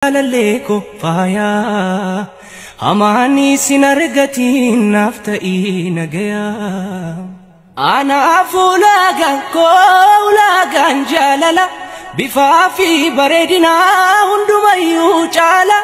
Jaalallee koo faayaa hamaanii sin argatiin naaf ta'ii nagayaa. Anaaf ulaagaan koo ulaagaan jaalala bifaa fi bareedinaa hundumayyuu caala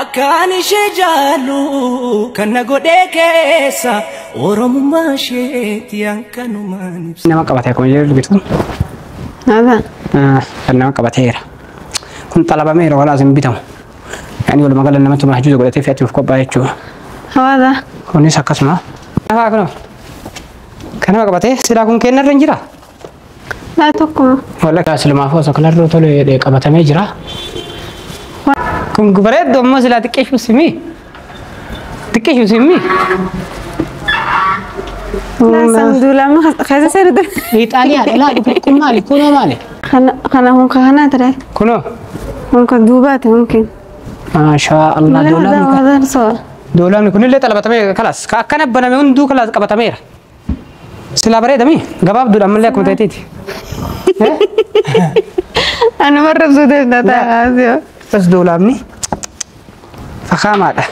akkaan ishee jaallu kan na godhee keessa oromummaa isheeti hankanumaan ibsa. Nama qabate akkuma jedhu bitu. Hada. Kan nama qabateera. Kun xalabameera walaas hin bitamu. Yaani walumaa gala namatti mahjuuza godhatee fe'achuuf qophaa'e jechuudha. Hawada. Kunis akkasuma. Haa kunoo. Kan nama qabatee silaa kun kennarra hin jiraa? Laa tokkuma. Walla silumaafuu osoo kanarra tole jedhee qabatamee jira. Kun bareeddu ammoo silaa xiqqeeshuu simii. Xiqqeeshuu simii. Laa sanduulama keessa seerudha. Ixaaliyaadha laa kun maali? Kunoo maali? Kana kana hunka kana ture. Kunoo. Hunka duubaati mumkin. Maashaa Allah doolaamni kun. Hada soo. Doolaamni kunillee xalabatamee kalaas akkana baname hunduu kalaas qabatameera. Silaa bareedami gabaabduudha ammallee akkuma ta'eetiiti. Ani warra ibsuu danda'a. Bas doolaamni fakaamaadha.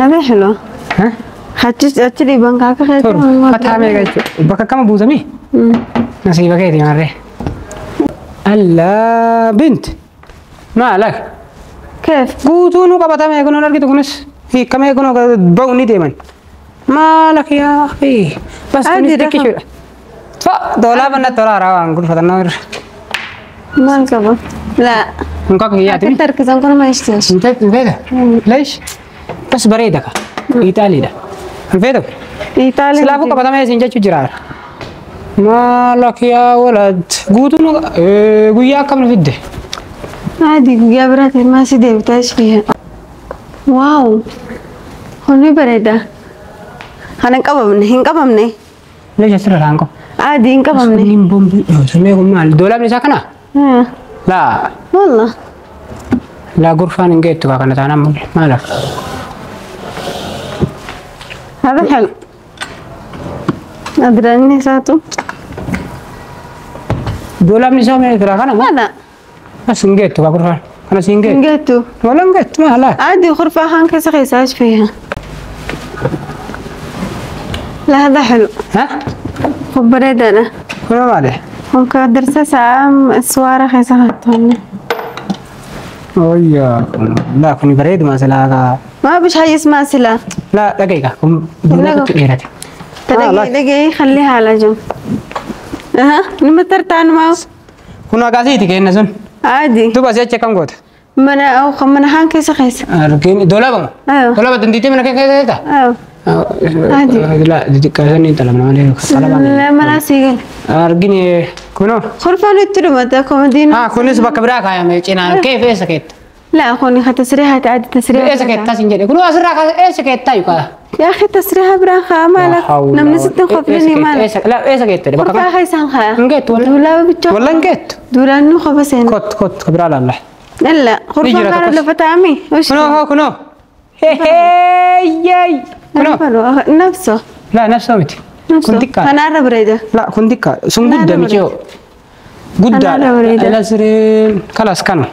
Hada xilo. Achi achi dhiiban kaaka keessa. Torba fataa meeqa jechuudha. Bakka akkama buusamii? Nasiiba keeti marree. Allaa bint maalak Keef. Guutuu nu qabatame kunuun argitu kunis hiikamee kunoo ba'u ni deeman. Maalak yaa akhi bas kunis Adii xiqqishuudha. Fa doolaaba natti tola haaraa waan gurfatannoo irra. Maal qaba? Laa. Kun kakka kiyyaati. Akkatti harkisan kun ma ishtish. Hin feetu? Leesh bas bareeda ka. Itaaliidha. Hin feetu? Itaaliin. Silaafuu qabatamee isin jechuu jira. Maalak yaa walad guutuu nu guyyaa akkam nu fidde? Adii guyyaa biraati maa si deebitaa ishee. Waaw. Kuni bareeda. Kana hin qabamne hin qabamne. Leesh asirra laan qabu. Adii hin qabamne. Sunniin bombii summee kun maali? Doolaabni isaa kana? Laa Walla. laa gurfaan hin geettu kana taanaan mul'i maalaaf? Hada xilo. Adraanni isaatu. Doolaabni isaa mee firaa kana moo? Hada. As hin geettu kaa gurfaan. Kana si hin Hin geettu. geettu. Wala hin geettu maala? عادي غرفة هان كذا خيساش فيها. لا هذا حلو. Ha? خب بريد أنا. Kunoo maali? ممكن درسة ساعة سوارة خيسا خدتهم. Oyyaa laa kun bareeduma silaa kaa. ما بش حاجة اسمها سلا. Laa dhaga'i kun duubatti dheerate. تلاقي دقيقة خليها على جنب. أها لما ترتان ما Kun agaasiiti kenna sun. عادي. Duuba asii achi akkam goota? من أو من هان كيسة خيسة. Argin doolaaba moo? أيوه. Doolaaba dandeettii mana kee keessa jirta? أيوه. عادي. Laa xixiqqaa sanii xalabna malee xalabaan. لا ما ناسي قال. Argin kunoo. غرفة نتلو كومدين. Haa kunis bakka biraa kaayame cinaan kee eessa keetta? لا أخوني خد تسريحة عادي تسريحة. Eessa keettaa sin jedhe kunoo asirraa kaase eessa keettaa yukaa? يا أخي تسريحة براخة مالك نمنا ستين خفلني مالك. Laa eessa keetta bakka غرفة kam? خيسان خا. Hin geettu walla. دولاب بتشوف. Walla hin geettu. دولاب نوخة بس هنا. Kot kot ka biraa laalla. لا غرفة نجرة قالوا تقص. لفت عمي وش Kunoo hoo kunoo. Heeyyey. Kunoo. نفسه. Laa nafsoo miti. Kun نفسه. xiqqaadha. أنا أعرف بريدة. Laa kun xiqqaa sun guddaa miti yoo. Guddaadha. Anaarra bareeda. Ila sireen kalaas kanu.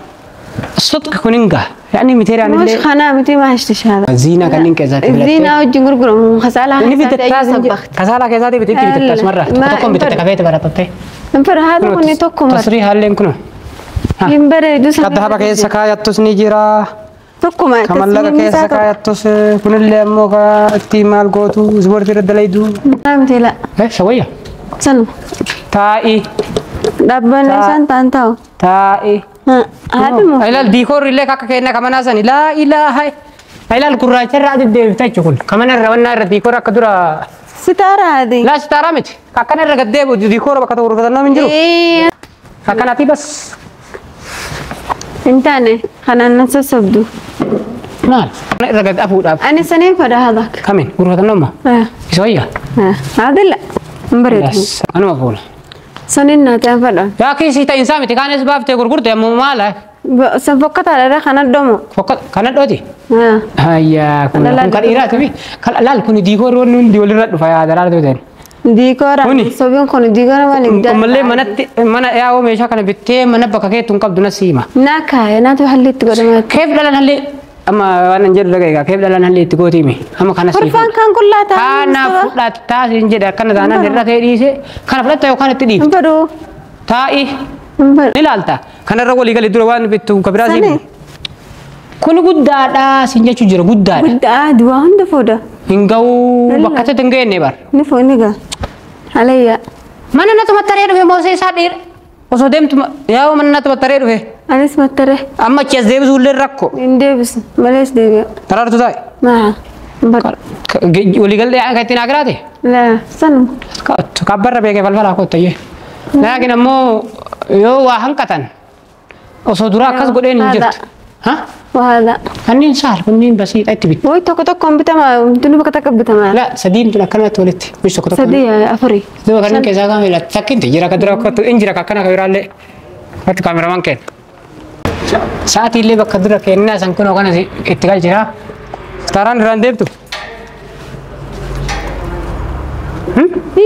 Sotqa kun hin gaha. Yaani miteeraan مش illee خناقة متي ما عشتش هذا. ziinaa kanneen keessaatti filattee. الزينة وجه قرقر خسالة. Inni bitattaa sin jedhe. Kasaalaa keessaatii bitetti bitatta asumarraa. Tokko tokkoon bitatta kafeete barattattee. انفر هذا كوني توكم Tasrii haalleen kunoo. ينبرد Ka dhahaba keessa kaayattus ni jira. توكم Ka mallaqa keessa kaayattus kunillee ammoo ka ittiin maal gootu ispoortii irra dalaydu. متي لا. Eh shawayya. سنة. Taa'i. دبنا سان تانتاو. Taa'i. هذا مو Ilaal diikoorri illee akka kenna kamanaa sani laa ilaaha. Ilaal gurraacha irraa deddeebifta jechuun kun kamana irra wannaa irra diikoor akka dura ستارة هذه. laa sitaaraa miti akkana irra gad deebi'u diikoora bakka tokko gurfatannoo hin jiru. ايه Akkanaati bas انتاني خلينا نسبدو. maal kana irra gad afuudhaaf انا سنين فدا هذاك. kamiin gurfatannoo ma آه. isa wayya. آه. هذا لا انبرد. Anuma fuula. سنين ناتين فدا. Yaa kiisii ta'insaa miti kaanis baaftee gurgurte ammoo maala سنفقت على ده خنا الدمو. kana dhooti. آه. Hayyaa kun Laal kun kan dhiiraati mi kan laal kun diikoorri wanni hundi walirra dhufa yaa daraartuu ta'e. Diikoora. Sobiin kun diikoora maali guddaa. Ammallee manatti mana yaa'oo meeshaa kana bittee mana bakka keetu hin qabdu na siima. Naa kaaya naatu halli itti godhama. Keef dhalan halli amma waan hin jedhu dhagayeegaa keef dhalan halli itti gootiimi amma kana siif. Kurfaan kan qullaa ta'a. Kana fudhattaa siin jedhe akkana taanaan irra ta'ee dhiise kana fudhatta yookaan itti dhiifte. Hin fedhu. Taa'i. Hin fedhu. Ni ilaalta kanarra walii gali dura waan bittu ka biraa siin. Kun guddaadha siin jechuu jira guddaadha. Guddaa duwwaa hunda fuudha. Hin ga'uu bakka itti hin geenye bar. Ni fuudha ni ga'a. Alayya. Mana natu mattaree dhufe moosee isaa dhiira. Osoo deemtu yaa'u mana natu mattaree dhufe. Anis mattaree. Amma achi as deebisuu illee rakkoo. Hin deebisu malees deebi'a. Taraartu taa'e. Maa. Waliigallee akka ittiin agiraate? Laa sanuma. Kabbarra beekee falfalaa koottayyee. Laakiin ammoo yoo waa hanqatan osoo dura akkas godheen hin jirtu. Wahala. Kanneen saal kunniin basiidha itti bitu. Wayi tokko tokkoon bitama tuni bakka takka bitama. La sadiin tun akkanumatti walitti. Kunis tokko tokko. Sadii afurii. Duuba kanneen keessaa kan filatu takkinti jira akka dura akkattu in jira akkana kan biraallee. Akkatti kaameramaan kenna. Sa'aatii illee bakka dura kennaa san kunoo kana itti galchira. Taaraan irraan deemtu.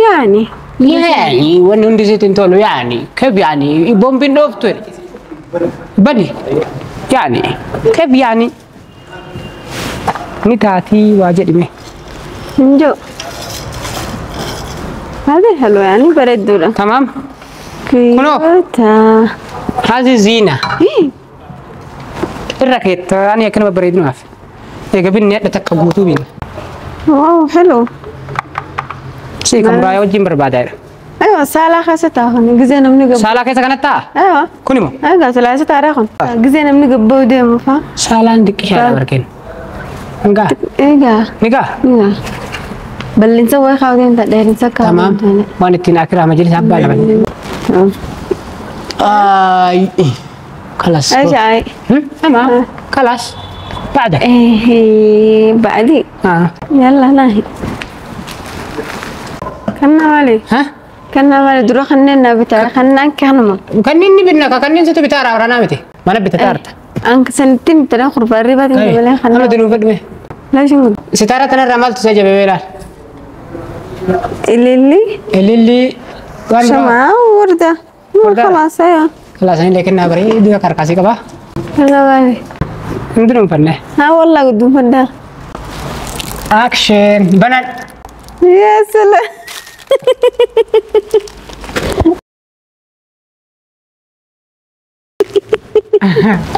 Yaani. Yaani wanni hundi isiitti hin tolu yaani keef yaani boombiin dhooftu bani. Yaani keef yaani ni taatii waa jedhime. Injo. هذا حلو يعني bareedduudha. Tamaam. Kunoo. Hazi ziina. Irra keetta ani akkana babbareedinuuf. Eega binni hadha takka guutuu binna. Waaw حلو. Si kan muraaya wajjin barbaadaa. أيوة سالة خاصة تاخن جزء نمني قبل. سالة كيسة كانت تا؟ أيوة. كوني مو؟ أيوة سالة تاريخن جزء نمني قبل ودي مفا. سالة عندك شيء بركين. نعم. إيه. نعم. نعم. بل نسوي خاودين تدير نسكر. تمام. ما نتين أكره مجلس أبا لبن. آي خلاص. إيش أي؟ تمام. خلاص. بعدك. إيه بعدي. يلا ناهي. كنا مالي. ها؟ كنا مالي درو خننا بتاع خننا كهنما. كنني بينك كنن ستو بتاع رانا متي. ما نبي تتارت. أنك سنتين ترى خرب الربا تني خننا. أنا دنو بدمي. لا شو؟ ستارة تنا رمال تسجل ببيلال. اللي اللي شمعة وردة. خلاص أيوة. خلاص أنا لكن نبري دوا كركاسي كبا. لا بالي. ندرم فنه. ها والله قدوم فنه. أكشن بنات. يا سلام.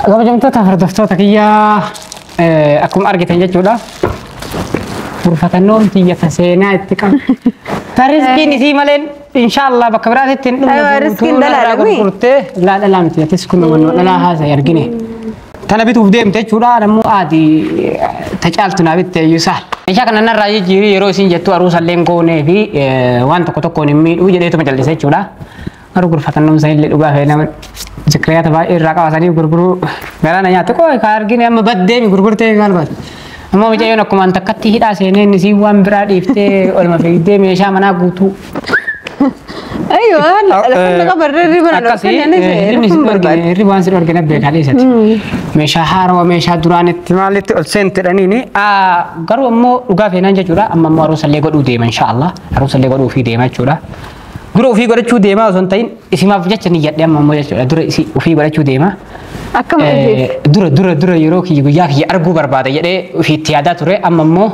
Kabajamtoota hordoftoota kiyyaa akkuma argitan jechuudha. Gurfatannoon xiyya seenaa itti qabu. Ta riskiin isii malee inshaallah bakka biraatti hin dhumne. Riskiin dhalaa gurgurtee laa dhalaa miti atis kun dhalaa haasa'e argine. Tana bituuf deemte jechuudha nammoo ati tacaaltu naa bitte iyyuu saal. Meeshaa kana narraa jijjiirii yeroo isin jettu aruusallee hin goonee fi waan tokko tokkoon hin miidhuu jedheetuma jal'ise jechuudha. Garuu gurfatannoon sanillee dhugaa fe'ee nama zikriyaata baay'ee irraa qabatanii gurguruu galaana nyaate koo ka argine amma baddeemi gurgurtee maal baate. Ammoo mucayyoon akkuma takkatti hidhaa seenee inni siin waan biraa dhiiftee olma fiigdee meeshaa manaa guutuu. أيوة لكن قبل الربا Hirribni waan si dhorgine beekaa dhiisati. Meeshaa haarawaa meeshaa duraanitti maalitti ol seente dhaniini garuu ammoo dhugaa feenaan jechuudha amma ammoo aruusallee godhuu deema inshaallah aruusallee godhuu ofii deema jechuudha. Dura ofii godhachuu deema osoo hin ta'in isimaaf jecha ni yadhe amma ammoo jechuudha dura ofii godhachuu deema. Akkam Dura dura dura yeroo kiyya guyyaa kiyya arguu barbaada jedhee ofiitti yaadaa ture amma ammoo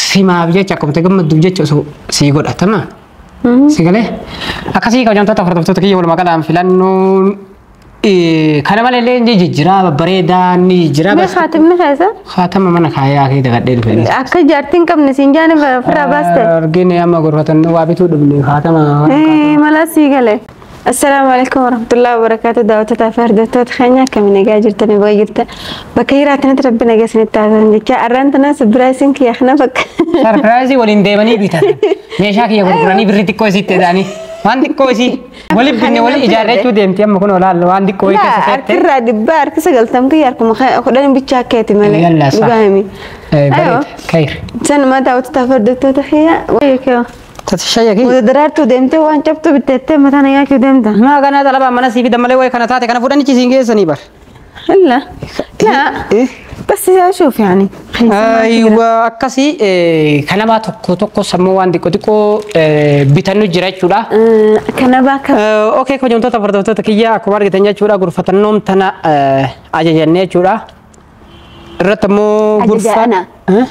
simaaf jecha akkuma gammadduuf jecha osoo sii godhatama. Sigalee akkasii kabajamtoota hordoftoota kiyya walumaa galaan filannoon kana malee ni jijjiiraa babbareedaa ni jijjiiraa. Mee khaatimni keessa? Khaatama mana kaayaa kee dagadhee dhufe. Akka jaartiin qabne siin jaani ofirraa baaste. Argine amma gorfatannoo waa bituu dhufne khaatama. Mala sii galee. السلام عليكم ورحمة الله وبركاته. دعوتها فردتات خانيا كم نجا جرتني بقى جرت بكيراتنا تربنا جسنا تاعنا جا أرنتنا سبرايزين كي إحنا بك سربرايزي ولين ديماني بيتا ميشا كي يقولوني بريتي كويسي تداني وان دي كويسي ولي بني ولي إجارة شو ديمتي أما كنا ولا وان دي كويسي لا أركر دبا أركر سجلتم كي أركم خدني بتشاكيتي مالي يلا صح أيوه خير سنة ما دعوتها فردتها تخيا ويكيو تتشيكي ودرارتو ديمتي وان جبتو بتتي مثلا ياكي ديمتا ما كان طلب من سيفي دملي وي كان تاتي كان فودني تشينجي سني بر لا لا إيه؟ بس اشوف يعني Aywa akkasii kanabaa tokko tokko sammuu waan xiqqoo xiqqoo bitannu jira jechuudha. Kanabaa kam? Okay, kabajamtoota hordoftoota kiyya akkuma argitan jechuudha gurfatannoon tana ajajannee jechuudha. Irratti immoo gurfa. Ana.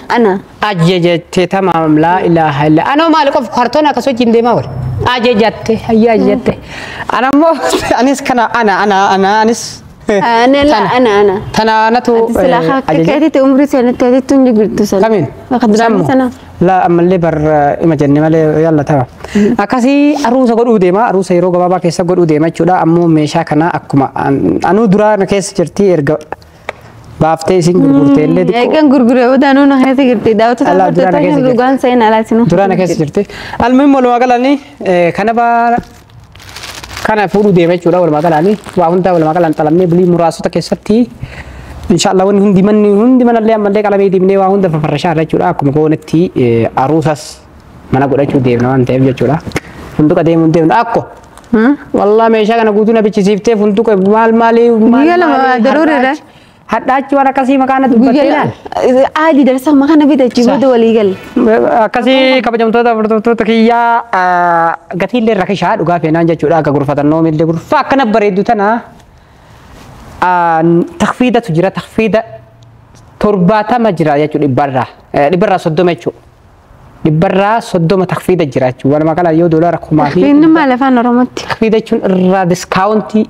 Ana. Ajajattee tamaam laa ilaaha illa. Anoo maali qofa kartoon akkas wajjin deemaa wal. Ajajatte hayya ajajatte. Ana immoo anis kana ana ana ana anis. Ana la ana ana. Tana natu Sila akka keetitti umrii seenatti aditti hin jirtu sana. Kamiin? Bakka sana. La ammallee bar ima jenne malee yalla tama. Akkasii aruusa godhuu deema. Aruusa yeroo gabaabaa keessa godhuu deema jechuudha. Ammoo meeshaa kana akkuma anuu duraa na keessa jirti erga baaftee isin gurgurtee illee xiqqoo. Eegan gurguree odaanuu na keessa jirti. Daawwattoota hordoftoota dhugaan seenaa laasinu. Duraa na keessa jirti. Almuhim walumaa galanii kana baara kana fuudhuu deema jechuudha walumaa galanii waa hundaa walumaa galaan xalamnee bulii muraasota keessatti inshallah wanni hundi manni hundi manallee ammallee qalamee dibnee waa hunda fafarrashaa irra jechuudha akkuma goonetti aruusas mana godhachuu deemna waan ta'eef jechuudha. Funduqa deemuun deemna akko. Wallah meeshaa kana guutuu na bichisiiftee funduqa maal maalii maal Guyyaa lama daruureedha. Hadhaachi waan akkasii maqaan dubbattee ilaal. Aadi darsa maqaan bitachuu booda walii galle. Akkasii kabajamtoota hordoftoota kiyyaa gatiillee rakishaa dhugaa feenaan jechuudha akka gurfatannoo millee gurfaa akkana bareeddu tana takfiidatu jira takfiida 70 jira jechuudha dhibbarraa dhibbarraa 30 jechuudha. Dhibbarraa 30 takfiida jira jechuudha walumaa gala yoo doolaara 1000 fi. Takfiidni maal afaan Oromootti? Takfiida jechuun irraa diskaawuntii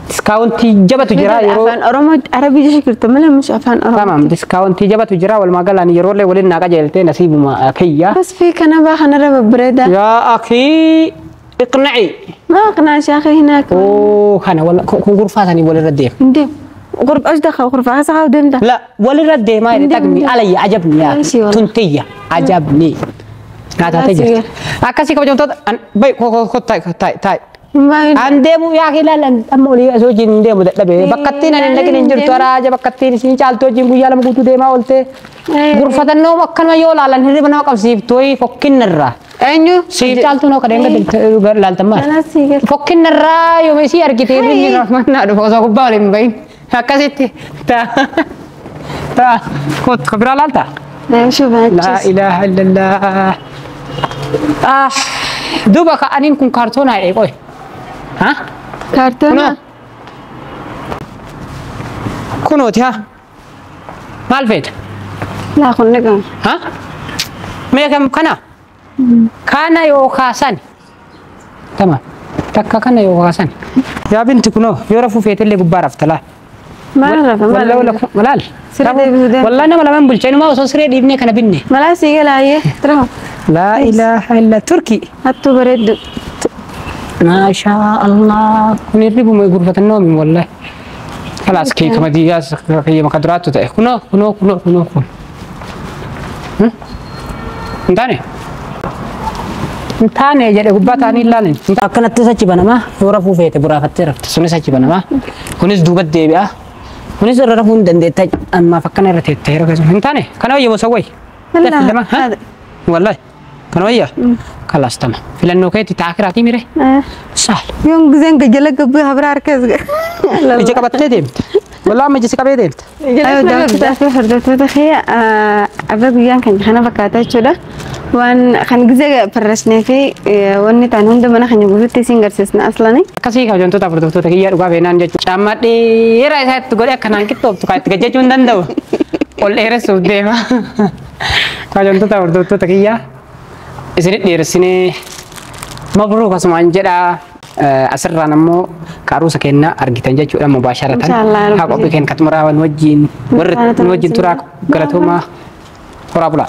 diskaawuntii jabatu jira yeroo afaan Oromoo Arabii jecha jirtu malee mush afaan Oromoo. Tamam diskaawuntii jabatu jira walumaa galaan yeroo illee waliin naa qajeeltee nasiibuma kiyya. Bas fi kanabaa kanarra babbareeda. Yaa akii iqnaci. Ma aqnaa shaakii hinaak. Oo kana kun gurfaatanii walirra deema. Deem. غرفة ايش دخل غرفة هسه ودم ده لا ولا رد ما تقني علي عجبني يا تنتية عجبني هذا تجري أكاسي كم جمتات بي كو كو تاي تاي تاي عندهم يا أخي لا لا أمولي زوجي عندهم ده بي بكتين أنا لكن إنجر ترى جا بكتين سين چالتو جيم بويا لما كنتو ديما قلت غرفة النوم أكن ما يولا لأن هذي بنا كم سيف توي فكين الرا أنيو سيف چالتو نو كريم كده لالتما فكين الرا يوم يسي أركتير من رحمن نادو فوزا كوبالين بين akkasitti ta ta kot kabira laalta laa ilaaha illallah ah duuba ka aniin kun kaartoonaa jedhe qoy ha kaartoona kunooti ha maal feeta laa kun ni qabu ha mee kam kana kana yookaa sani tamam takka kana yookaa sani yaa binti kunoo yoo rafuu feetellee gubbaa rafta laa ما ولا ملال والله انا ولا من بلشين ما وصل سري ديبني كان بني ملا سيغلا ايه ترى لا اله الا تركي هاتو برد ما شاء الله كن يربو ما غرفة النوم والله خلاص كي كما دي كي مقدرات كنو كنو كنو كنو كنو انتاني انتاني جري غبا تاني لالين akkanatti sachi banama yoo rafuu feete buraafattee rafte sunis achi banama kunis duuba deebi'a kunis irra rafuu hin dandeetta ammaaf akkana irra teette yeroo keessuma hin taane kana wayya bosa wayya wallahi kana wayya kalaas tama filannoo keetti taakiraatii mire saal yoon gizeen gajjala gabbee habra harkees ija qabattee deemte والله ما جيت قبل ديمت ايوه daawwattoota hordoftoota kee abba guyyaan kan kana fakkaata jechuudha. Waan kan gizee farrasnee fi wanni ta'an hunda mana keenya guutuutti isin garsiisna aslani. Akkasii kabajamtoota hordoftoota kiyyaa dhugaa feenaan jechuudha. Caammaa dheeraa isaa itti godhee akkanaan qixxooftu kan itti gajjachuu hin danda'u. Ol dheeressuuf deema. Kabajamtoota hordoftoota kiyyaa isinit dheeressinee mabruuk asumaan jedhaa. Asirraan ammoo kaaruusa kennaa argitan jechuudha mubaasharatan. Haa qophii keenya katuma raawwan wajjin warri wajjin turaa galatoomaa horaa bulaa.